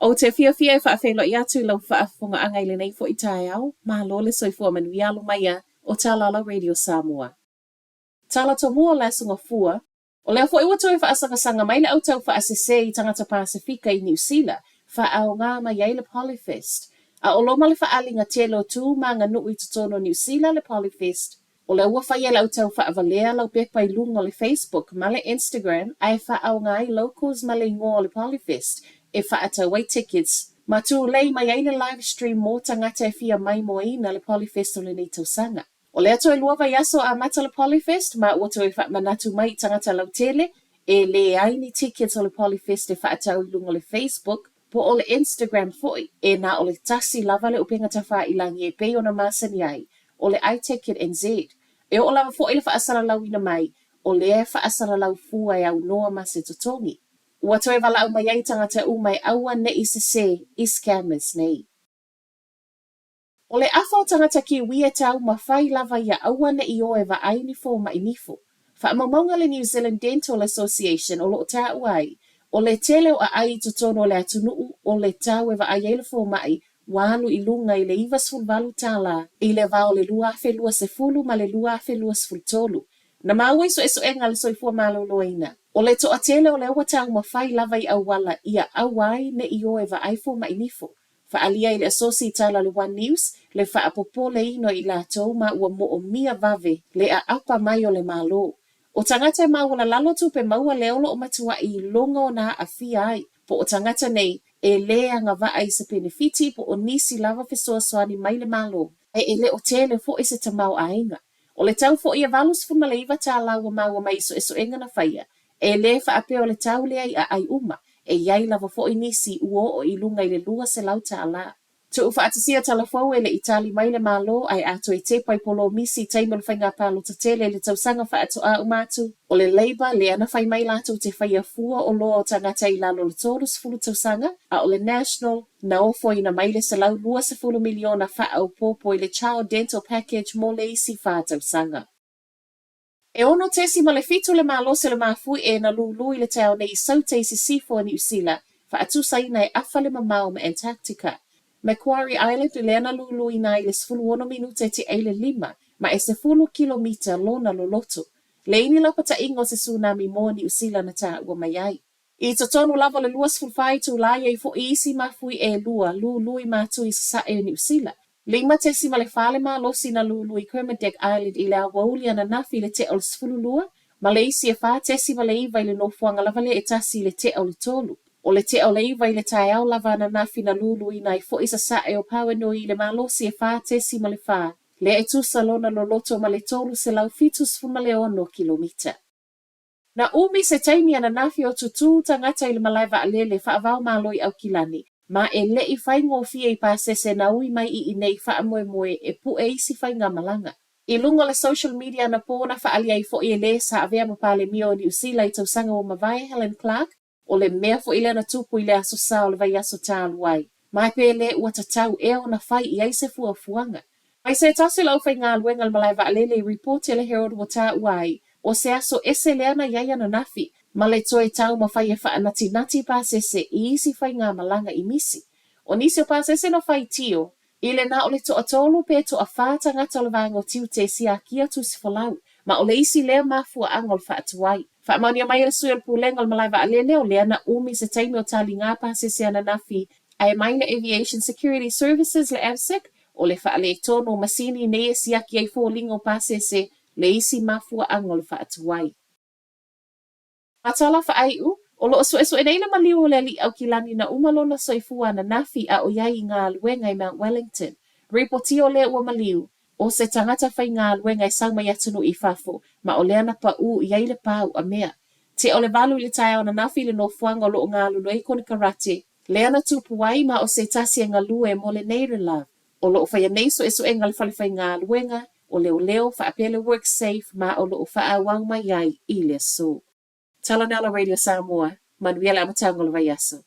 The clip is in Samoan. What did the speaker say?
Ou te fiafia e faafeiloai atu i lau faafofogaaga i lenei foi taeao, malo le soifua manuia alo mai a o Talala Radio Samoa. Tala Tomua o le Aso Gafua, O lea foi ua toe faasangasaga mai le autau faasese i tagata Pasefika i Niu Sila, faaaoga mai ai le Polyfest. A o loma le faaaliga tele o tu ma aganuu i totonu o Niu Sila le Polyfest. O lea ua faia e le autau faavalea lau pepa i luga o le Facebook ma le Instagram ae faaaoga ai locals ma le igoa o le Polyfest e faatau ai tickets ma tulei mai ai le live stream mo tagata e fia maimoaina le Polyfest o lenei tausaga. O lea toe lua vaiaso amata le Polyfest ma ua toe faamanatu mai i tagata lautele e leai ni tickets o le Polyfest e faatau i luga o le Facebook po o le Instagram foi, e na o le tasi lava le upega tafailagi e pei ona masani ai, o le iTicket NZ. E oo lava foi le faasalalauina mai, o lea e faasalalau fua e aunoa ma se totogi. Ua toe valaau mai ai tagata uma e aua ne'i sesē i scammers nei. O le afa o tagata Kiwi e taumafai lava ia aua ne i o e vaai ni fomai nifo. Faamaumauga a le New Zealand Dental Association o lo o taua ai, o le tele o aai i totonu o le atunuu o le tau e vaai ai le fomai ua alu i luga i le 98 tala i le va o le 2020 ma le 2023. Na maua i suesuega a le Soifua Maloloina, o le toatele o lea ua taumafai lava i auala ia aua ai ne i o e vaai fomai nifo. Faaalia i le asosi i tala a le One News le faapopoleina o i latou ma ua moomia vave le aapa mai o le Malo. O tagata e maualalalo tupe maua lea o lo o matuai i luga ona aafia ai, po o tagata nei e lē agavaa i se penefiti po o nisi lava fesoasoani mai le Malo, ae e le o tele foi se tamaoaiga. O le tau foi e 89 tālā ua maua mai i suesuega na faia, e lē faapea o le tau lea i aai uma, e i ai lava foi nisi ua oo i luga i le 200 tālā. Tuufaatasia tala fou e le i tali mai le Malo ae a toe tepa i polomisi i taimi o le faiga palota tele i le tausaga faatoa uma atu, o le Labour lea na fai mai latou te faia fua oloa o tagata i lalo o le 30 tausaga, a o le National Na ofoina mai le 120 miliona faaopoopo i le Child Dental Package mo le isi fa tausaga. E 6.7 le malosi o le mafuie na lūlū i le taeao nei i Saute i Sisifo o Niu Sila, faatusaina e afa le mamao ma Antarctica. Macquarie Island lea na lūlūina ai i le 16 minute e tiʻei le lima ma e 10 kilomita lona loloto. Leai ni lapataiga o se tsunami mo Niu Sila na taua mai ai. I totonu lava o le 24 itulā i ai foi isi mafui e lua, lūlū i mātū i Sasae o Niu Sila. 5.4 le malosi na lūlū i Kermadec Island i le aoauli ananafi i le tea o le 12, ma le isi e 4.9 i le nofoaga lava lea e tasi i le tea o le tolu. O le tea o le iva i le taeao lava ananafi na lūlūina ai foi Sasae o Pauanui i le malosi e 4.4, lea e tusa lona loloto ma le 376 kilomita. Na umi se taimi ananafi o tutū tagata i le malae vaalele faava-o-Malo i Aukilani, ma e leʻi faigofie i pasese na ui mai i inei faamoemoe e puʻe isi faigamalaga. I luga o le social media anapō na faaalia ai foi e lē sa avea ma Palemia o Niu Sila i tausaga ua mavae Helen Clark, O le mea foi lea na tupu i le Aso Sa o le vaiaso talu ai, ma e pe lē ua tatau ea ona fai i ai se fuafuaga. Mai se tasi o le aufaigaluega a le malae vaalele i ripoti a le Herald ua taua ai, o se aso ese lea na i ai ananafi, ma le toe taumafai e faanatinati pasese i isi faigamalaga i misi. O nisi o pasese na faitio, I le na o le toatolu pe toawhā tagata o le vaega o tiute e siakia tusifolau, ma o le isi lea mafuaaga o le faatuai. Faamaonia mai e le sui o le Pulega o le Malae Vaalele o lea na umi se taimi o taligā pasese ananafi ae mai le Aviation Security Services le AVSEC o le faaletonu o masini nei e siaki ai foliga o pasese le isi mafuaaga o le faatuai. Ma tala faaiu, o lo o suesue nei le maliu o le Alii Aukilani na uma lona soifua ananafi a o i ai i galuega i Mount Wellington. Ripotia o lea ua maliu, o se tagata faigaluega e sau mai atunuu i fafo, ma o lea na paʻū i ai le pā uamea. Te o le valu i le taeao ananafi i le nofoaga o lo o galulue ai konekarate, lea na tupu ai ma o se tasi e galue mo le Native Love. O lo o faia nei suesuega a le fale faigaluega o leoleo faapea le WorkSafe ma o lo o faaauau mai ai i le aso. Talanoa Radio Samoa, manuia le amataga o le vaiaso.